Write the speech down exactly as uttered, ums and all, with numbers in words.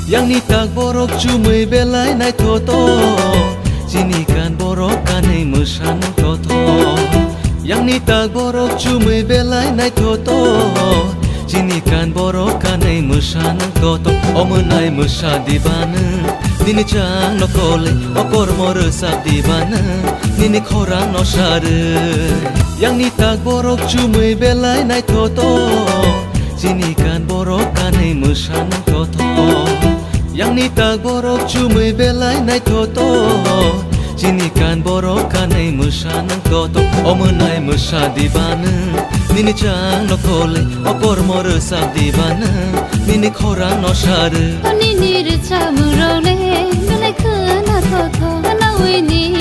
Yangni tak borok chumui belai naithoto, chini kan borok kanwi mwsa nangthoto. Yangni tak borok chumui belai naithoto, chini kan borok kanwi mwsa nangthoto. Omonai mwsa dibana, nini chang nokole, okormo rwchap dibana, nini khorang no sarwi. Yangni tak borok chumui belai naithoto, chini kan borok kanwi mwsa nangthoto. Yangni tak borok chumui belai naithoto, chini kan borok kanwi mwsa nangthoto. Omonai mwsa dibana, nini chang nokole, okormo rwchap dibana, nini khorang no sarwi. Nini rwchapmung rok le belai khwna thotho, nawi ni